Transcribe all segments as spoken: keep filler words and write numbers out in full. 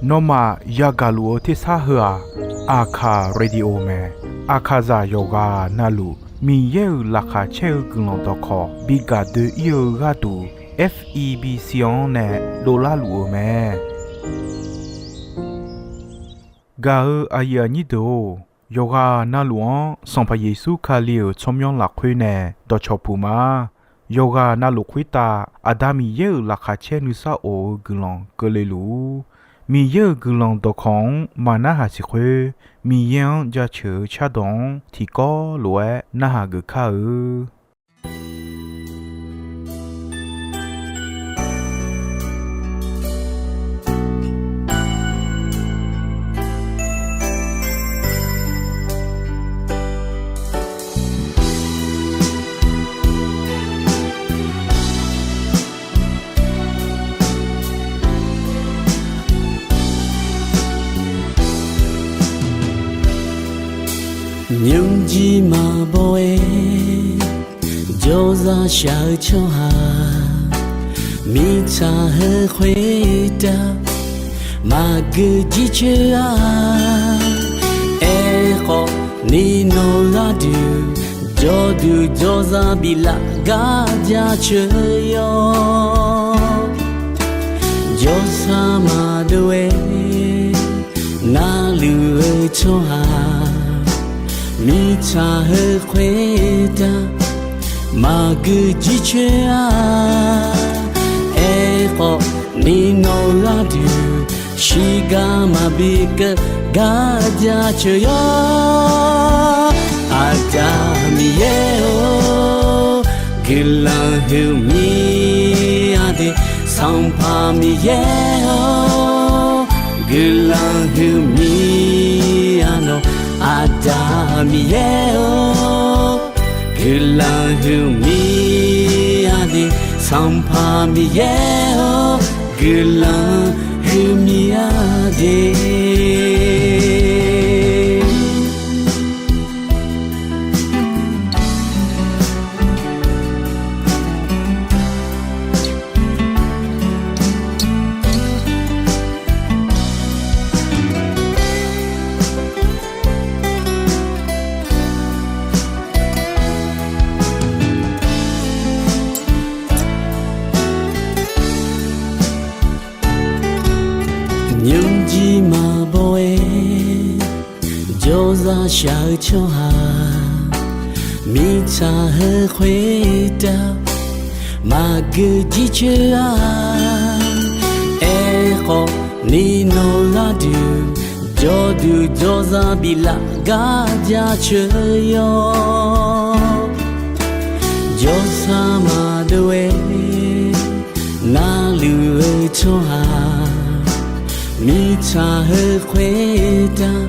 Nawmaf yagaq luf-eu tersar heu-aq, Aqkaq Radio mae. Aqkaqzaq yawqghaq navluf Miqyaer-euq laqkhaq caer-eu guiqlanq dawqkawq bi gaq doe-ir-eu gharduq, F E B C-anr nae dovlar luf-eu mae. Gaq-eu aqyuif aqnyir deuq-or, yawqghaq navluf-anr Sanqpaq Yeqsur Kali-euq tsawrmyanr lafkhoer nae dawqcawq puq ma. Yawqghaq navluf khoertav Aqda Miqyaer-euq laqkhaq caer nuisar of-eu guiqlanq keuvle luf-ur. Miqyaer-euq guiqlanq dawqkawq-anr maqnarhaq siq khoer, Miqyaer-anr jaceuq-eu cardawq-anr tiqkawv lof-aer narhaq geuf kar-eu. Nymrjir maqbaw-aer jawrzaq shaq-eu tsawrhaq, mirtsaq heu khoertav maqgeu jircoer-a. Aerkhawf ni nawq gharduq jawrduq jawrzaq biflaf gar jaceuq yawr. Jawrsar maqdov-aer narluf-eu tsawrhaq, mirtsaq heu khoertav maqgeu jircoer-a. Aerkhawf ni nawq gharduq shiqgar maqbi keuv gar jaceuq yawr. Aqda Miqyaer-or, guiqlanq huiqmir-a de. Sanqpaq Miqyaer-or, guiqlanq huiqmir-a nawq. Aqda Miqyaer-or, guiqlanq huiqmir-a de. Sanqpaq Miqyaer-or, guiqlanq huiqmir-a de. Nymrjir maqbaw-aer jawrzaq shaq-eu tsawrhaq, mirtsaq heu khoertav maqgeu jircoer-a. Aerkhawf ni nawq gharduq jawrduq jawrzaq biflaf gar jaceuq yawr. Jawrsar maqdov-aer narluf-eu tsawrhaq, mirtsaq heu khoertav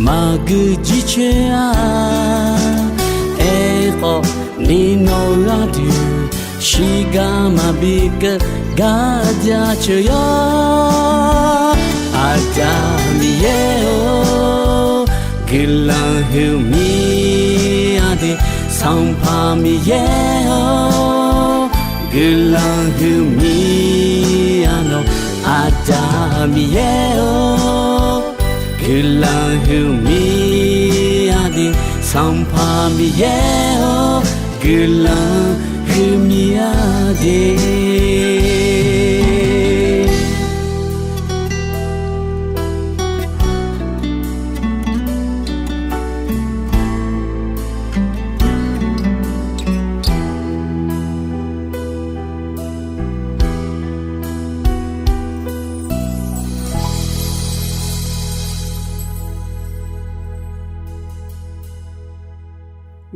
maqgeu jircoer-a. Aerkhawf ni nawq gharduq shiqgar maqbi keuv gar jaceuq yawr. Aqda Miqyaer-or, guiqlanq huiqmir-a de. Sanqpaq Miqyaer-or, guiqlanq huiqmir-a nawq. Aqda Miqyaer-or, guiqlanq huiqmir-a de. Sanqpaq Miqyaer-or, guiqlanq huiqmir-a de.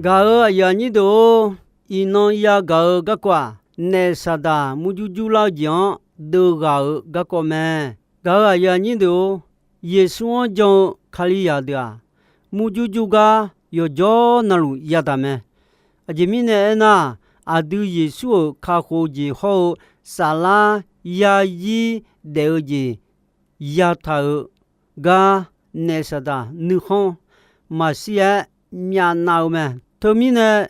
Gaq-eu aqyuif aqnyir deuq-or, iqnan yagaq-eu garkawv-aq, naef Saqdaq murjur jurlar-eu jeq-anr deuvghaq-euq garkawv mae. Gaq-eu aqyuif aqnyir deuq-or, Yeqsur-anr jan-eu Kalizaq deuq-aq, murjur jur gar yawqjawr navluf yadaq mae. Aqjeq mirnae aernar, aqdui Yeqsur-euq kakhof-eu jeq hawr-eu saflar yarzir daef-eu jeq yataq-euq gar naef Saqdaq nuikhanr maqshir-aer myavnav-eu mae. Teumirnae,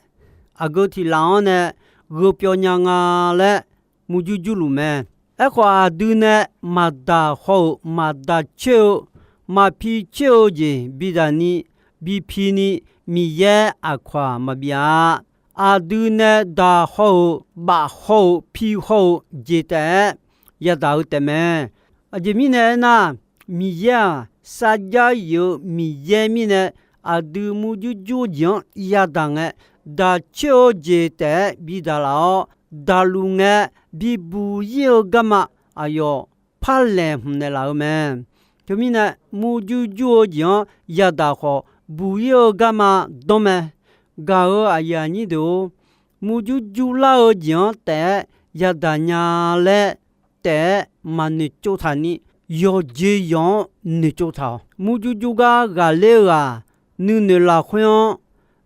aqgeu tiq laf-anr nae gheu pyawv nya nga laer murjur jurluf mae. Aerkhawf, aqdui nae maqdaq haw-euq maqdaq coer-eu, maqpi coer-eu jeq bidaq ni, bipi ni, Miqyaer aqkawq-aq maqbif-a. Aqdui nae daq haw-euq, baf haw-euq, pi haw-euq jeq taef-aer yadaq-eu taefmae. Aqjeq mirnae aernar, Miqyaer-aq, sarjax yif-eu Miqyaer mirnae, aqdui murjur jur-eu jeq-anr yadaq ngae, daq coer-eu jeq taef-aer bidaq laf-awr, daqluf ngae, bibuq ir-eu garma aqyawf par laeqhmq naeqlaf-eu mae. Teumirnae, murjur jur-eu jeq-anr yadaq khawf, buq ir-eu garma danr mae. Gaq-euq aqyuif aqnyir deuq-or, murjur jurlar-eu jeq-anr taef-aer yadaq nya laer taef-aer maqnoeqtsov taq ni, yawqjeq yawq-anr noeqtsov taq-awq. Murjur jur gar ghaqler-eu ghaq, nuinoeq lafkhoer-anr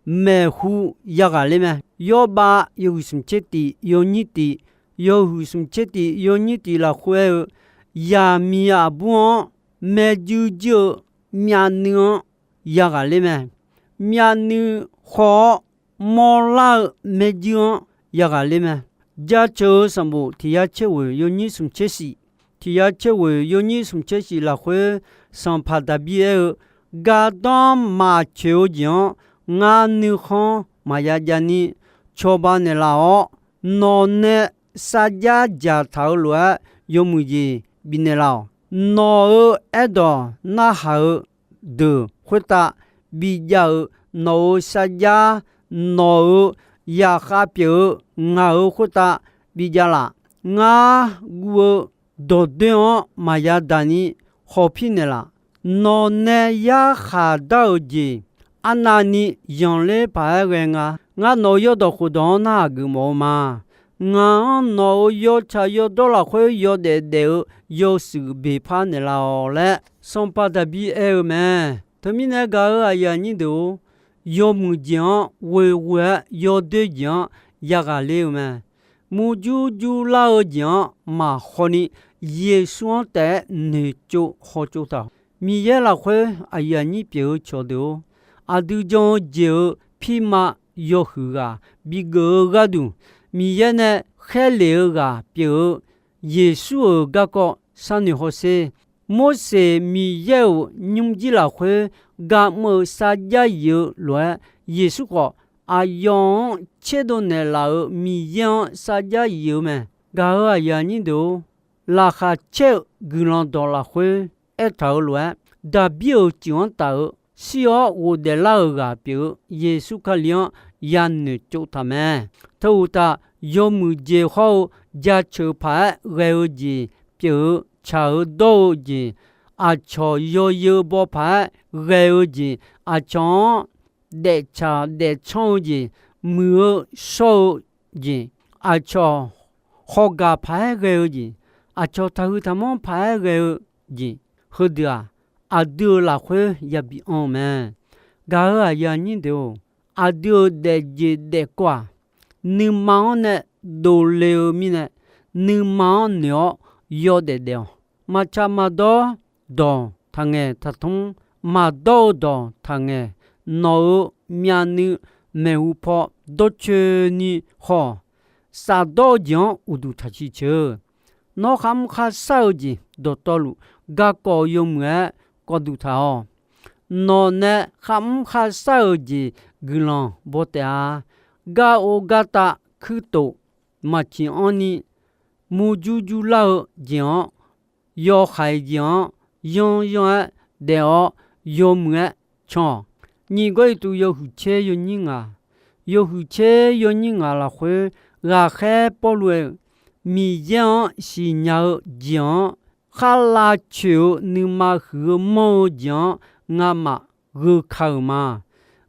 maeqhu yaghaq ler mae. Yawrbav yawhuiq smq tser tif yawnyir tif, yawhuiq smq tser tif yawnyir tif lafkhoer aer-eu, yaqmiq aqbur-anr maerjuir juir-eu myavnuiv-anr yaghaq ler mae. Myavnuiv khaw-awr mawrlar-eu maerjuir-anr yaghaq ler mae. Jaceuq-eu sanqbof tiq yar tser ghoeq yawnyir smq tser shif, tiq yar tser ghoeq yawnyir smq tser shif lafkhoer, sanqpaq Daqbir aer-eu, gardanr maqcoeq-eu jeq-anr ngar nuikhanr maqya jav ni, cawba naeqlaf-awr, nawq nae sarjax dzaqtaq-eu lof-aer yawmuiq jeq bifnaeq laf-awq. Nawq-euq aerdawq narhaq-eu deuq khoertav bijav-euq, nawq-euq sarjax, nawq-euq yaqkhav pyeuf-eu ngaq-euq khoertav bijav laf. Ngar guv-eu dawqdoer-anr maqya daq ni hawpir naeqlaf. Nawq nae yarkhaq dar-euq jeq arnavni zanqler paq-aer ghae nga. Ngar nawq-euq yawrdawq khofdawq-anr narhaq geufmawf-eu ma. Ngaq-anr nawq-euq yawtsaq yawdawr lafkhoer yawdaef daef-eu yawshuif beqpar naeqlaf-awq laer, sanqpaq Daqbir aer-eu mae. Teumirnae gaq-euq aqyuif aqnyir deuq-or, yawmuiq jeq-anr ghoeghoe-aer yawdoer jeq-anr yaghaq ler-eu mae. Murjur jurlar-eu jeq-anr maqhaw ni, Yeqsur-anr taef-aer noeqtsov hawtsov taq-awq. Miqyaer lafkhoer aqyuif aqnyir pyeuf-eu cawqdeuq-or, aqdui jan-eu jeq-euq pirma yawhuiq ghaq bigeuf-eu gharduq, Miqyaer nae khaerlef-eu ghaq pyeuf-eu Yeqsur-euq garkawv sharnoeq hawsher. Morseq Miqyaer-euq nymrjir lafkhoer ga mr-eu sarjax yif-eu lof-aer, Yeqsur khawf aqyawf-anr tserdov naeqlaf-euq Miqyaer-anr sarjax yif-eu mae. Gaq-euq aqyuif aqnyir deuq-or, laqkhaq caer-eu guiqlanq dawq lafkhoer aertaq-euq lof-aer, Daqbir-euq tsuif-anr taf-eu shir-awr ghofdaef lar-euq ghaq pyeuf-eu Yeqsur Kali-anr yanoeq tsov taq mae. Teu uqtaf, yawmuiq jeq hawr-eu jaceuq paq-aer ghae-eu jeq pyeuf-eu, tsaq-eu dawr-eu jeq, aqcawq yawzeu baw paq-aer ghae-eu jeq, aqcawq-anr daeftsaq daeftsanr-eu jeq, muiq-eu shawr-eu jeq, aqcawq hawgaq paq-aer ghae-eu jeq, aqcawq taqhuiq taqmanr paq-aer ghae-eu jeq, heudeuq-aq, aqdui-euq lafkhoer yabi anr-eu mae. Gaq-euq aqyuif aqnyir deuq-or, aqdui-euq daefjeq daefkawv-aq, nuima-anr nae dovle-eu mirnae, nuima-anr noeq-awr yawdaef daef-awq. Maqtsaq maqdawr dawq taqngaeq taqtmr, maqdawr-eu dawq taqngaeq, nawq-euq myavnuiv maeqhu paw dawrcoeni haw-awq. Shafdawr-eu jeq-anr uqduq taq ciqceuq. Nawr kharmr kharshar-eu jeq dawqtawvluf, garkawv yawmuiq-aer kawvduq taq-awq. Nawq nae kharmr kharshar-euq jeq guiqlanq baw taef-a. Gar or gar tav kuirtof maqciq anrni, murjur jurlar-eu jeq-anr, yawhaiq jeq-anr yanryanr-aer daef-awr yawmuiq-aer can-awq. Nyiq gawr iqtuv yawhuiq tser yawnyir ngaq, yawhuiq tser yawnyir ngaq lafkhoer, ghaqkhaer Pawrluv aer-eu, Miqyaer-anr siqnya-eu jeq-anr, khar lavcoeq-eu nuima huiq-eu manr-eu jeq-anr ngamaf gheu ka-euq ma.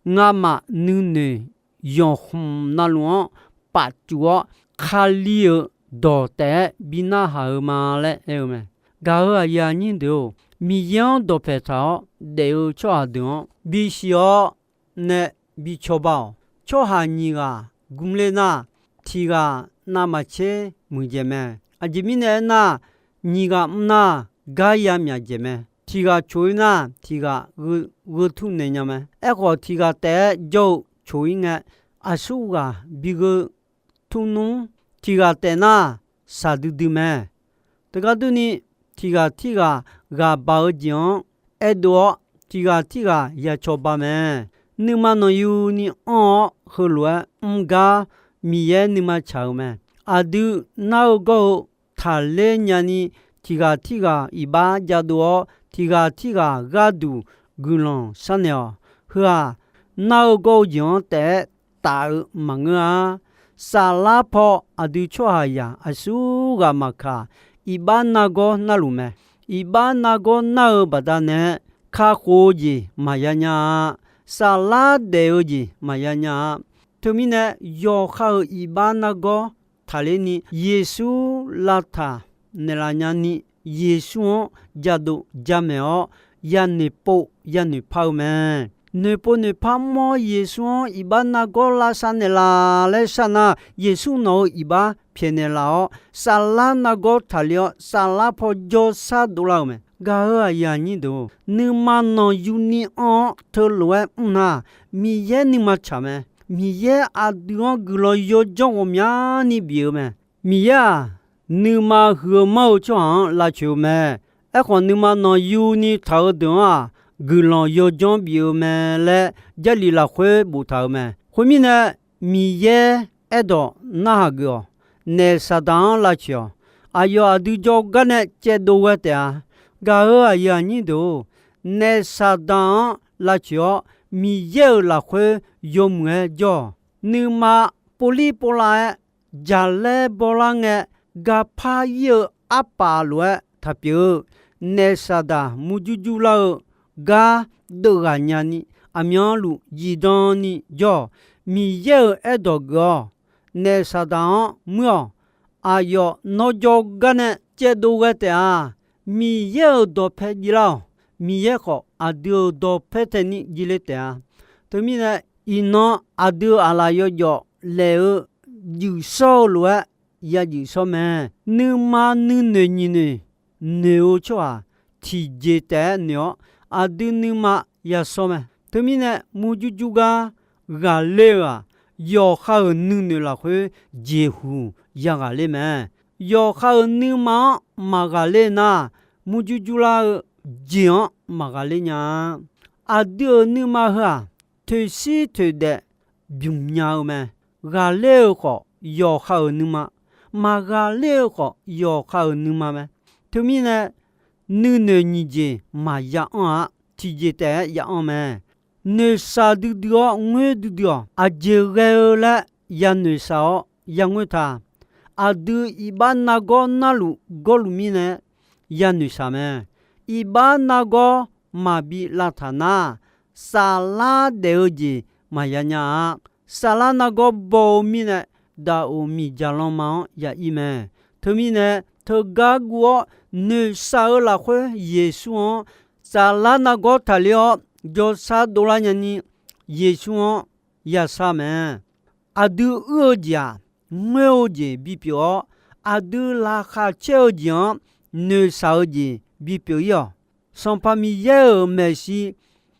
Ngamaf nuinoeq yanqkhmq navluf-anr pafcuf-awr, Kali-euq dawq taef-aer bi narhaq-eu ma laer aer-eu mae. Gaq-euq aqyuif aqnyir deuq-or, Miqyaer-anr dawqpae taq-awr daef-eu tsawrhaq deuq-anr bisiq-awr nae bi cawba-awq. Tsawrhaq nyiq ghaq gmler nar, tiq ghaq navmaqtser muiqdzaeq mae. Aqjeq mirnae aernar, nyiq ghaq mr nar, gar ya myaqdzaeq mae. Tiq ghaq coq-ir nar, tiq ghaq gheu, gheu tur naeq nya mae. Aerkhawf, tiq ghaq taef-aer jawr-eu coq-ir ngae, aqsur ghaq bi gheu tur nmr. Tiq ghaq taef nar, shaqdui dui mae. Teugar durni, tiq ghaq tirghaq ghaq baq-eu jeq-anr aerdov-awr, tiq ghaq tirghaq ya cawba mae. Nuima nanqyuni anr-awr, heulof-aer mr gar Miqyaer nuima tsaq-eu mae. Aqdui nar-eu gawr-eu taqler nyani, tiq ghaq tirghaq iqbax jadov-awr, tiq ghaq tirghaq gharduq guiqlanq sharnaeq-awq. Heu-aq, nar-eu gawr-eu jeq-anr taef-aer taf-eu maqngeur-a. Saflar paw aqdui tsawrhaqzaq aqsurghaq maqkaq, iqbax nargawr narluf mae. Iqbax nargawr nar-eu baqdanae kakhof-eu jeq maqya nya-a. Saflar daef-eu jeq maqya nya-a. Teumirnae, yawqha-euq iqbax nargawr taqler ni, Yeqsur lavtaq naeqlaf nyani, Yeqsur-anr jadov jamaeq-awr, yanoeq pov yanoeq par-eu mae. Noeqpov noeqpar mr-awr Yeqsur-anr iqbax nargawr lavsav naeqlaf laer sharnar, Yeqsur nawq-euq iqbax pyaeqnaeq laf-awr, saflar nargawr taqler-awr, saflar paw jawrshar dovlar-eu mae. Gaq-euq aqyuif aqnyir deuq, nuima nanqyuni anr-awr teulof-aer mr nar, Miqyaer nuima tsaq mae. Miqyaer aqdui-anr guiqlanq yawdzanr ghawqmyani bif-eu mae. Miqyaer-aq, nuima huiq-eu manr-eu tsawrhaq-anr lavtsoeq-eu mae. Aerkhawf, nuima nanqyuni taq-eu deuq-anr-aq, guiqlanq yawdzanr bif-eu mae laer Jarlif lafkhoer boftaq-euq mae. Khoermirnae, Miqyaer aerdawq narhaq geuf-awq. Naef Saqdaq-anr lavtsoeq-awq. Aqyawf aqdui jawrgar nae caevdov ghae taef-a. Gaq-euq aqyuif aqnyir deuq-or, naef Saqdaq-anr lavtsoeq-awr, Miqyaer-euq lafkhoer yawmuiq-aer jawr-awq. Nuima povlir povlav-aer jaqlaer bawlar ngae, gapar ir-eu arpaf lof-aer taqpyeuf-eu, naef Saqdaq murjur jur lar-eu gar deuvghaq nyani, aqmyanluf zifdan ni jawr-awq. Miqyaer-euq aerdawq geuf-awq. Naef Saqdaq-anr muir-awq. Aqyawf nawr jawrgar nae caevdov ghae taef-a. Miqyaer-euq dawqpae jir lar-awq. Miqyaer khawf, aqdui-euq dawqpae taef ni jir ler taef-a. Teumirnae, iqnan aqdui-euq aqlaf yawjawf laef-eu juif shawr-eu lof-aer ya juif shawr mae. Nuima nuinoeq nyiq noeq noeq-eu tsawrhaq tiqjeq taef-aer noeq-awr, aqdui nuima yashawr mae. Teumirnae, murjur jur gar ghaqler-eu-aq, yawqha-euq nuinoeq lafkhoer jeqhuq yaghaq ler mae. Yawqha-euq nuima-anr maqghaqler nar, murjur jur lar-eu jeq-anr maqghaqler nya-a. Aqdui-euq nuima heu-aq, toeqshir toeqdaef bymq nya-eu mae. Ghaqler-eu khawf, yawqha-euq nuima. Maqghaqler-eu khawf, yawqha-euq nuima mae. Teumirnae, nuinoeq nyiq jeq maqya anr-a. Tiqjeq taef-aer ya anr mae. Noeqshaq duidui-awr ngoer duidui-awq. Aqjeq ghae-eu laer ya noeqshaq-awr ya ngoer ta. Aqdui iqbax nargawr narluf gawrluf mirnae ya noeqshaq mae. Iqbax nargawr maqbi lavtaq nar, saflar daef-eu jeq maqya nya-a. Saflar nargawr baw-eu mirnae, daqoq miqjaq lanma-anr ya ir mae. Teumirnae, teugar guv-awr noeqshaq-eu lafkhoer Yeqsur-anr saflar nargawr taqler-awr jawrshar dovlar nyani, Yeqsur-anr yashar mae. Aqdui uir-eu jeq-aq, ngoer-eu jeq bipyeuf-awr, aqdui laqkhaq caer-eu jeq-anr noeqshaq-eu jeq bipyeuf ir-awq. Sanqpaq Miqyaer-euq maeqshi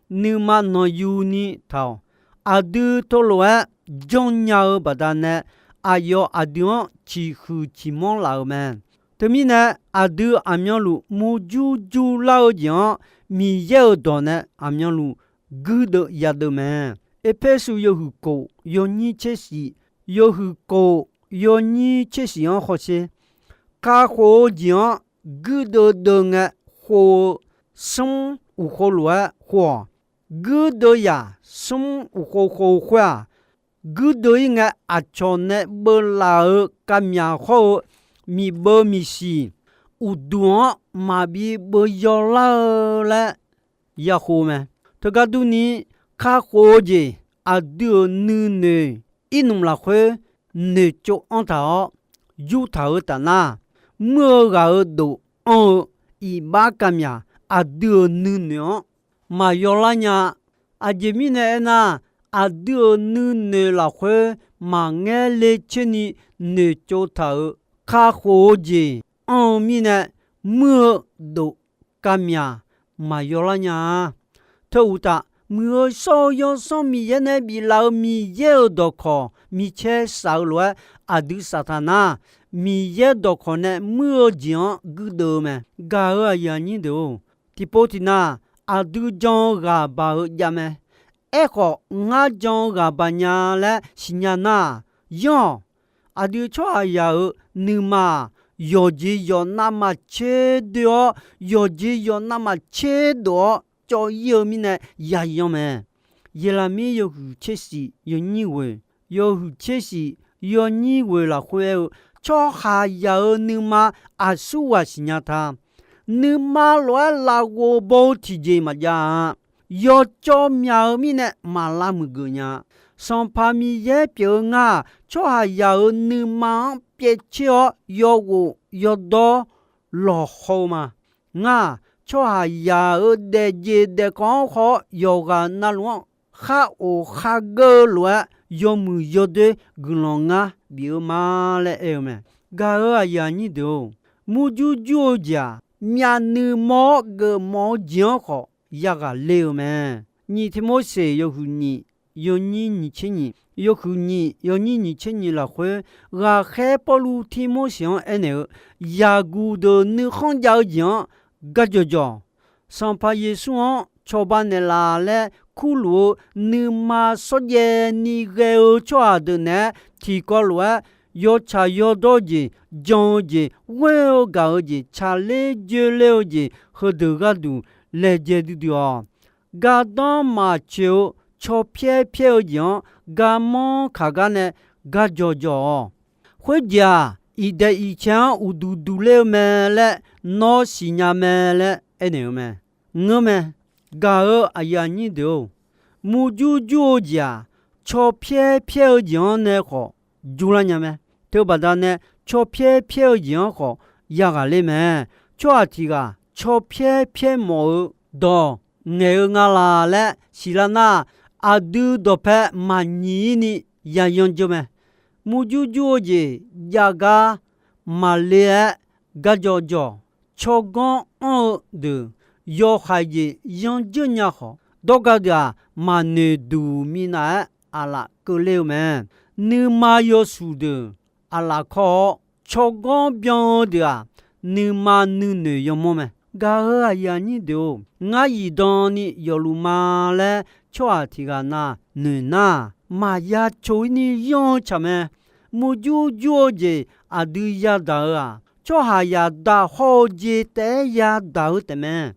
nuima nanqyuni taq-awq. Aqdui teulof-aer janrnya-eu baqdanae, aqyawf aqdui-anr ciqhuiq ciqmanr laf-euq mae. Teumirnae, aqdui aqmyanluf murjur jur lar-eu jeq-anr Miqyaer-euq dawq nae aqmyanluf guirdeuv yadeuv mae. Erpersu yawhuiq kof yawnyir tser shif, yawhuiq kof yawnyir tser shif-anr hawsher. Kakhof-eu jeq-anr guirdeuv deuv ngae khov-eu smr uqkhov lof-aer khov-awq. Guirdeuv yaq smr uqkhov khov-eu khoer-aq, guirdeuv ir ngae aqcawq nae beuvlaf-euq kavmyaq hawr-eu miqbeuv miqsiq uqduq-anr maqbi beuv yawlar-eu laer yakhov mae. Teugar durni, kakhof-eu jeq aqdui-euq nuinoeq irnmq lafkhoer noeqtsov anr taq-awr yurtaq-eu taf nar, muir-eu ghaq-euq dof anr-eu iqbax kavmyaq aqdui-euq nuinoeq-anr maqyaw lar nya-a. Aqjeq mirnae aernar, aqdui-euq nuinoeq lafkhoer maqngaer le cerni noeqtsov taq-euq kakhof-eu jeq anr-eu mirnae, muir-eu dof kavmyaq maqyaw lar nya-a. Teu uqtaf, muiq-eu shawr-eu Yawsanr Miqyaer nae biflaf-euq Miqyaer-euq dawqkawq micaer shaf-eu lof-aer aqdui saf taq nar, Miqyaer dawqkawq nae muir-eu jeq-anr guirdeuv-eu mae. Gaq-euq aqyuif aqnyir deuq-or, tiqpov tiqnav aqdui jan-eu ghaq baq-eu jav mae. Aerkhawf, ngar jan-eu ghaq baq nya laer siqnya nar-aq, yanr-awq. Aqdui tsawrhaqzaq-euq nuima-aq, yawqjeq yawqnav maqtser doe-awr, yawqjeq yawqnav maqtser dof-awr cawv-ir-eu mirnae yayan mae. Yeqlaqmir yawhuiq tser shif yawnyir ghoeq, yawhuiq tser shif yawnyir ghoeq lafkhoer aer-eu, tsawrhaqzaq-euq nuima aqsurghaq siqnya ta. Nuima lof-aer lafghof baw-eu tiqjeq maqjav-a. Yawcawv myaq-eu mirnae maq lavmuiq geuf nya-a. Sanqpaq Miqyaer pyeuf-eu ngar-aq, tsawrhaqzaq-euq nuima-anr pyaev tser-awr yawghof yawdawr lawqhaw-eu ma. Ngar-aq, tsawrhaqzaq-euq daefjeq daefkawv-anr haw-awr, yawqghaq navluf-anr khar of khar geur-eu lof-aer, yawmuiq yawdoer guiqlanq ngar bif-eu ma laer aer-eu mae. Gaq-euq aqyuif aqnyir deuq-or, murjur jur-eu jeq-aq, myavnuiv mawr-awr geufmawf-eu jeq-anr khawf yaghaq ler-eu mae. Nyiq Tiqmorseq yawhuiq nyiq yawnyir nyiq tser nyiq, yawhuiq nyiq yawnyir nyiq tser nyiq lafkhoer, ghaqkhaer Pawrluv Tiqmorseq-anr aernaeq-eu, yaqguq deuq nuikhanr jav-eu jeq-anr garjawq jawq. Sanqpaq Yeqsur-anr cawba naeqlaf laer kurluf-eu nuima shawrjaev ni ghae-eu tsawrhaq deuq naeq-aer tiqkawv lof-aer, yawtsaq yawdawr jeq, jan-eu jeq, ghoer-eu gaq-eu jeq, tsaqler joerler-eu jeq, heudeuq gharduq laejae duidui-awq. Gardanr maqtsoeq-eu caw pyaer pyaer-eu jeq-anr garmanr kaq gar nae garjawq jawq-awq. Khoerjeq-aq, iqdaeq iqcae-anr uqduq duq ler-eu mae laer nawr siqnya mae laer aernaeq-eu mae. Ngeur mae. Gaq-euq aqyuif aqnyir deuq-or, murjur jur-eu jeq-aq, caw pyaer pyaer-eu jeq-anr nae khawf jurlar nya mae. Teubaqda nae caw pyaer pyaer-eu jeq-anr khawf yaghaq ler mae. Tsawrhaq tiq ghaq caw pyaer pyaer mawf-eu dawq ngaeq-eu nga laq laer siqlar nar, aqdui dawqpae maqnyiq-ir ni yayan jawr mae. Murjur jur-eu jeq jav gar maqle-aer garjawq jawq, tsawrganr anr-eu deuq yawhaiq jeq yanr jeur nya khawf, dawrga deuq-aq, maqnoeq duq minav-aer aqlaf keuvler-eu mae. Nuima yawshuif deuq aqlaf kawr-awr, tsawrganr byan-eu deuq-aq, nuima nuinoeq yawmawr mae. Gaq-euq aqyuif aqnyir deuq-or, ngar zifdan ni yawfluf ma laer tsawrhaq tiq ghaq na noeq nar, maqya coq-ir ni yanr-eu tsaq mae. Murjur jur-eu jeq aqdui yadaq-eu-aq, tsawrhaqzaq daq hawr-eu jeq taef-aer yadaq-eu taefmae.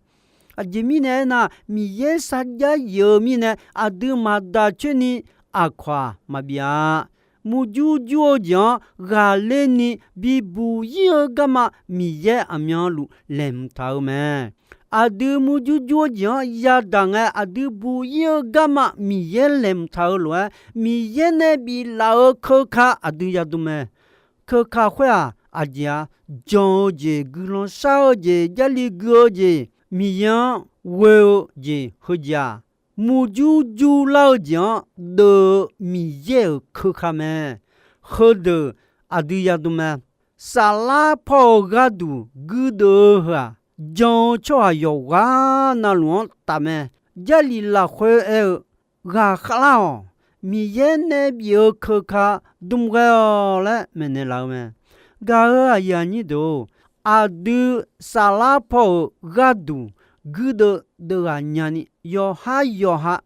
Aqjeq mirnae aernar, Miqyaer sarjax yif-eu mirnae aqdui maqdaq coer ni aqkawq-aq maqbif-a. Murjur jur-eu jeq-anr ghaqler ni bibuq-ir-eu garma Miqyaer aqmyanluf laeqhmq taq-eu mae. Aqdui murjur jur-eu jeq-anr yadaq ngae, aqdui buq-ir-eu garma Miqyaer laeqhmq taq-eu lof-aer, Miqyaer nae biflaf-euq keuka aqdui yadm mae. Keuka khoer-aq, aqjeq-a, jan-eu jeq, guiqlanq shar-eu jeq, Jarlif gui-eu jeq, Miqyaer-anr ghoe-eu jeq heujeq-aq, murjur jurlar-eu jeq-anr deuv-eu Miqyaer-euq keuka mae. Heudeuq aqdui yadm mae. Saflar paw-euq gharduq guirdeuv-eu heu-aq, jan-eu tsawrhaq yawqghaq navluf-anr taf mae. Jarlif lafkhoer aer-eu, ghaq khavlar-awq. Miqyaer nae bif-eu keuka dm ghae-awq laer maeqnaeq laf-eu mae. Gaq-euq aqyuif aqnyir deuq-or, aqdui saflar paw-euq gharduq guirdeuv deuv ghaq nyani, yawqhar yawqha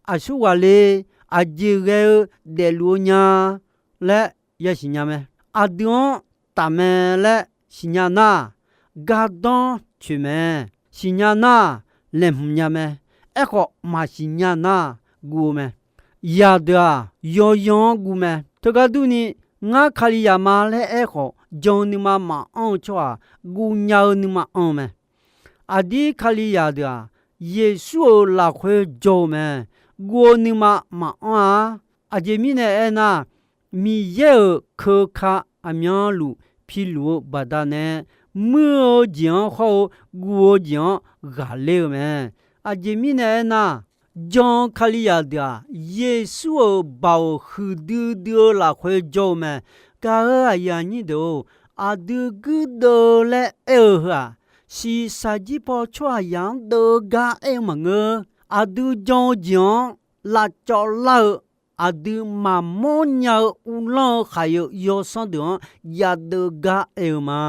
aqsurghaq le, aqjeq ghae-eu daefluf-eu nya laer yasiq nya mae. Aqdui-anr taf mae laer siqnya nar, gardanr coeq mae. Siqnya nar, laeqhmq nya mae. Aerkhawf, maqsiq nya nar, guv-eu mae. Zaqdeuq-aq, yawyan-anr guv mae. Teugar durni, ngar Kalizaq ma laer aerkhawf, jan-eu nuima maqanr-eu tsawrhaq, guv nya-eu nuima anr-eu mae. Aqdir Kalizaq deuq-aq, Yeqsur-euq lafkhoer jawr-eu mae. Guv-eu nuima maqanr-a. Aqjeq mirnae aernar, Miqyaer-euq keuka aqmyanluf piluf-eu baqdanae, muir-eu jeq-anr hawr-eu guv-eu jeq-anr ghaqler-eu mae. Aqjeq mirnae aernar, jan-eu Kalizaq deuq-aq, Yeqsur-euq baoq huiqdui dui-eu lafkhoer jawr-eu mae. Gaq-euq aqyuif aqnyir deuq-or, aqdui guirdeuv laer aer-eu heu-aq, shiqshaq jir paw tsawrhaqzaq-anr deuv-eu gar aer-eu maqngeur. Aqdui jan-eu jeq-anr lavcawv lar-eu aqdui maqmawr nya-eu uvlanr-eu khaq-eu yawsanr deuq-anr yadeuv gar aer-eu ma.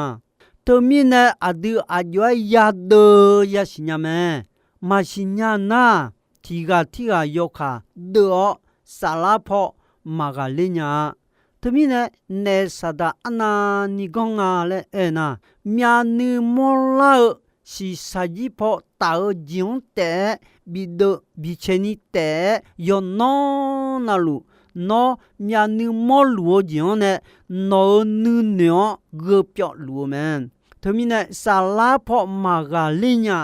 Teumirnae aqdui aqjox-aer yadeuv yasiq nya mae. Maqsiq nya nar, tiq ghaq tirghaq yawkaq deuv-awr, saflar paw maqghaqler nya-a. Teumirnae, naef saqdaq arnavni ganr nga laer aer nar, myavnuiv mawrlar-eu shiqshaq jir paw taf-eu jeq-anr taef-aer bideuv bicae ni taef-aer yawqnan navluf, nawr myavnuiv mawrluf-eu jeq-anr nae nawq-euq nuinoeq-anr gheu pyawv luf-eu mae. Teumirnae, saflar paw maqghaqler nya.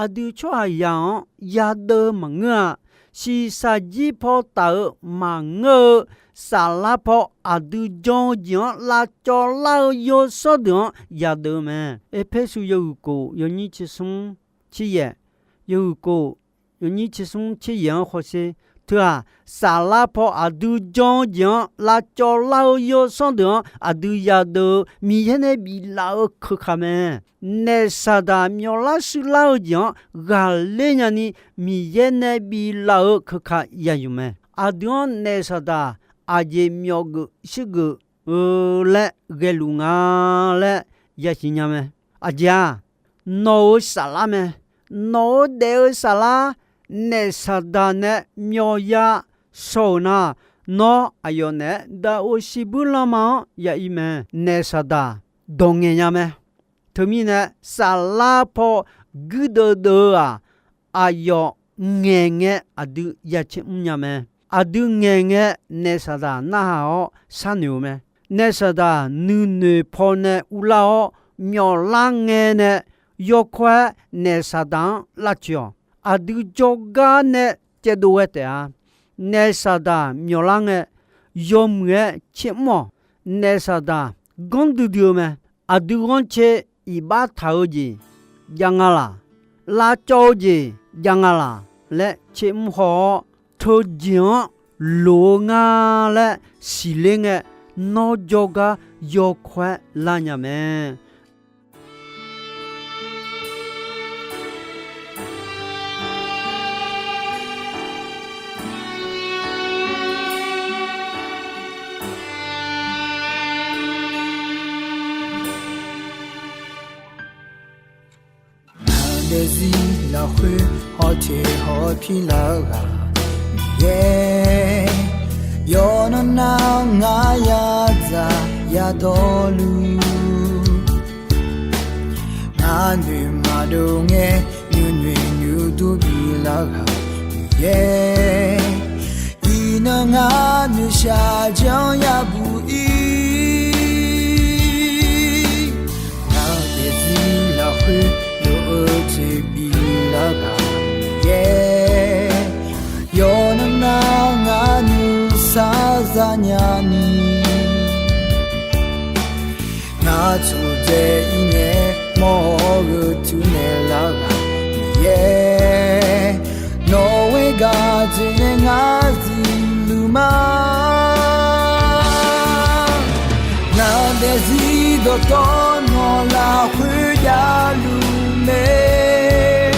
Aqdui tsawrhaqzaq-anr yadeuv maqngeur-a. Shiqshaq jir paw taf-eu maqngeur-eu, saflar paw aqdui jan-eu jeq-anr lavcawv lar-eu yawsanr deuq-anr yadeuv-eu mae. Erpersu yawhuiq kof yawnyir tser smr tser yaef, yawhuiq kof yawnyir tser smr tser yaef-anr hawsher. Teu-aq, saflar paw aqdui jan-eu jeq-anr lavcawv lar-eu yawsanr deuq-anr aqdui yadeuv-eu Miqyaer nae biflaf-eu keuka mae. Naef saqdaq myawflar shuirlar-eu jeq-anr ghaqler nyani Miqyaer nae biflaf-eu keuka yayuf mae. Aqdui-anr naef saqdaq aqjeq myawfgeuf shuirgeuf-eu laer ghaeluf nga laer yasiq nya mae. Aqjeq-aq, nawq-euq saflar mae. Nawq-euq daef-eu saflar naef saqdaq nae myawfya shaw-euq nar, nawr aqyawf naeq-aer daqoq shiqbuir lanma-anr ya ir mae. Naef saqdaq dawq ngaeq nya mae. Teumirnae, saflar paw guirdeuv deuv-eu-aq, aqyawf ngaeq ngae aqdui ya caer mr nya mae. Aqdui ngaeq ngae naef saqdaq narhaq-awr sharnoeq-eu mae. Naef saqdaq nuinoeq pawnae uvlar-awr, myawflar ngae nae yawkawr-aer naef saqdaq-anr lavcoeq-awq. Aqdui jawrgar nae caevdov ghae taef-a. Naef saqdaq myawflar ngae, yawmuiq-aer caer mr-awq. Naef saqdaq ganr duidui-eu mae. Aqdui ghanrcae iqbax taq-eu jeq jav nga laq, lavcawv-eu jeq jav nga laq laer caer mr haw-awr, teujeq-anr loq-eu nga laer siqler ngae, nawr jawrgar yawkawr-aer lar nya mae. Ngaq daefzir lafkhoer hawteq hawpir lar-eu ghaq Miqyaer, yawqnan nar ngar yadzaq yadawrluf, ngar noeq maqdov ngae nuinoeq nuidur bilar ghaq Miqyaer, iqnan ngar noeqshaq janr yabuq ir. Ngaq daefzir lafkhoer lof-eu tseqbif lar ghaq Miqyaer, yawqnan nar ngar nuisar zanya ni, ngar tsoqdzae ir ngae mawr-awr gheu tuv naeq lar ghaq Miqyaer, nawq-eu gaq dzaeq nae ngar zifluf ma. Ngaq daefzir dawqtawv nawq lafkhoer javluf mae.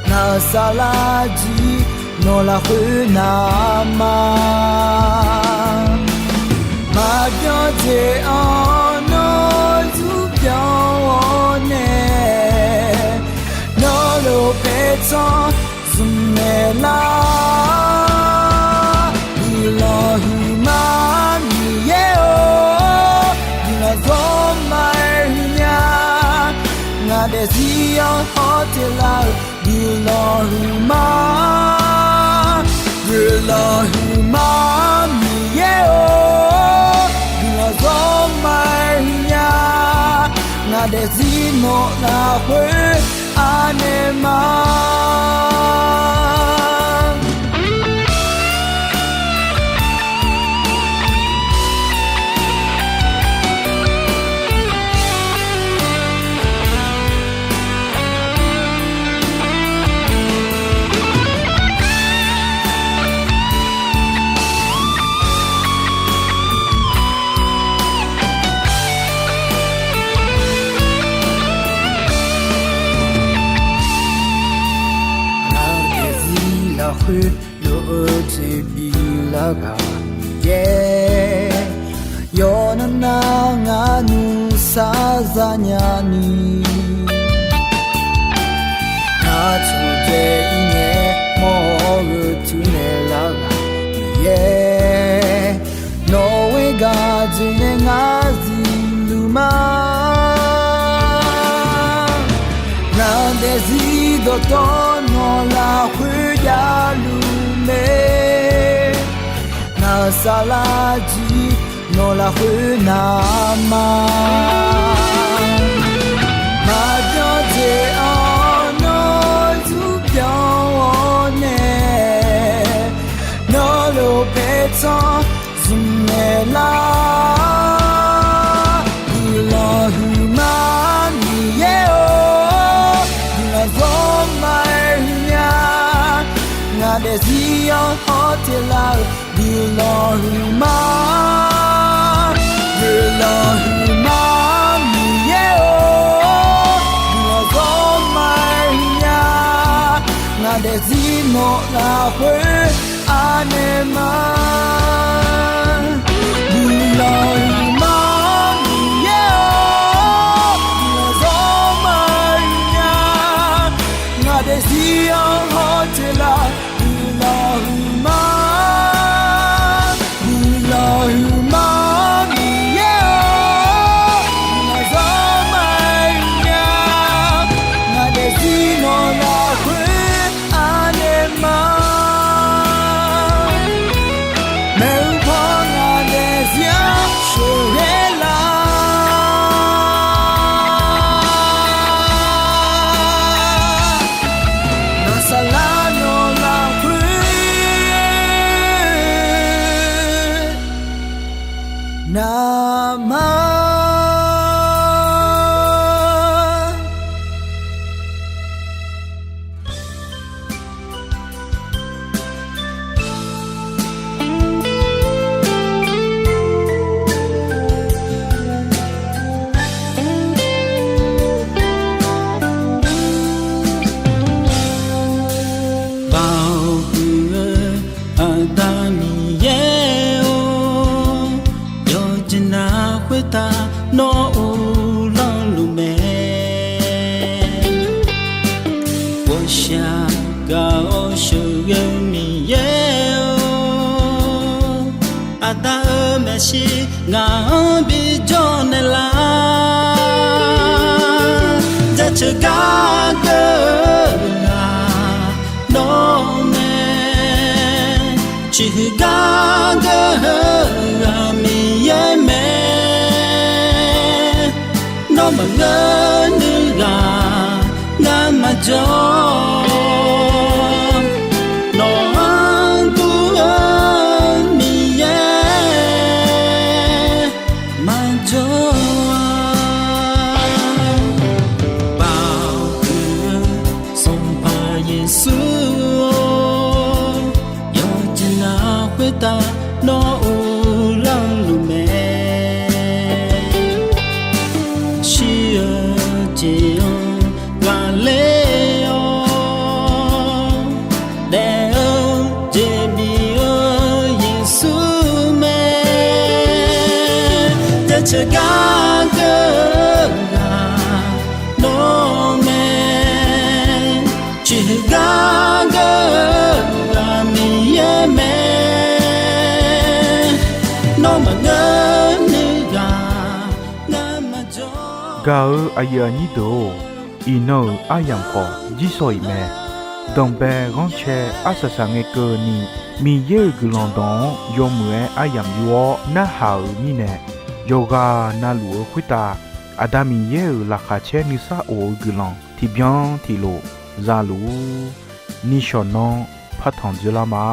Ngaq saflar jir nawq lafkhoer navma, maqbyan dzaeq-anr nawr zurbyan-awr nae, nawr lof paertsanr zmq naeq lar. Guiqlanq huiqma Miqyaer-or, guiqlanq zawr ma-aer huiqnya. Ngaq daefzir-anr hawteq lar-eu guiqlanq huiqma, guiqlanq huiqma Miqyaer-or, guiqlanq zawr ma-aer huiqnya. Ngaq daefzir nawq lafkhoer anaeq ma. Ngaq daefzir lafkhoer lof-eu tseqbif lar ghaq yaer, yawqnan nar ngar nuisar zanya ni, ngar taqdzae ir ngae mawr-eu tuinaeq lar ghaq yaer, nawq-eu gaq dzoeqnae ngar zifluf ma. Ngar daefzir dawqtawv nawq lafkhoer javluf mae. Ngar saflar jir nawq lafkhoer navma. Maqbyan dzaeq-anr nawr zmq byan-awr nae, nawr lof paertsanr zmq naeq lar. Guiqlanq huiqma Miqyaer-or, guiqlanq zawr ma-aer huiqnya. Ngaq daefzir-anr hawteq lar-eu guiqlanq huiqma. Guiqlanq huiqma Miqyaer-or, guiqlanq zawr ma-aer huiqnya. Ngaq daefzir nawq lafkhoer anaeq ma. Guiqlanq huiqma Miqyaer-or, guiqlanq zawr ma-aer huiqnya. Ngaq daefzir-anr hawteq lar guiqlanq huiqma. Guiqlanq huiqma Miqyaer-or, guiqlanq zawr ma-aer huiqnya. Ngaq daefzir nawq lafkhoer anaeq ma. Maeqhu paw ngaq daefzir-anr sheuqghae lar. Ngar saflar nawq lafkhoer navma. Baoq huiq-eu Aqda Miqyaer-or, yawqjeq navluf khoertav nawr uvlanr luf mae. Ghawqshaq gaq-awr sheuqghae-eu Miqyaer-or, Aqda-euq maeqshi ngaq-anr bijawr naeqlar. Jaceuq gar geur-eu ghaq nawr mae, ciqhuiq gar geur-eu ghaq Miqyaer mae. Nawr maqngeur nuiv ghaq ngar maqjawr, nawq-anr dur-eu Miqyaer maqjawr-a. Baoq huiq-eu Sanqpaq Yeqsur-or, yawqjeq navluf khoertav nawr uvlanr luf mae. Shir-eu jeq-anr ghaqler-awr, daef-eu jeq bif-eu Yeqsur mae. Jaceuq gar geur-eu ghaq nawr mae, ciqhuiq gar geur-eu ghaq Miqyaer mae. Nawr maqngeur nuiv ghaq ngar maqjawr. Gaq-eu aqyuif aqnyir deuq-or, iqnan-euq aryamq khawf jirsawq iq mae. Danqbae ghanrcae arsaq saqngae keuvni, Miqyaer-euq guiqlanq dawq-anr yawmuiq-aer aryamq yur-awr narhaq-euq mirnae, yawqghaq navluf-eu khoertav Aqda Miqyaer-euq laqkhaq caer nuisar of-eu guiqlanq tiqbyan tiqlof za luf-ur. Nishawq nanr partanq dzoerlar ma.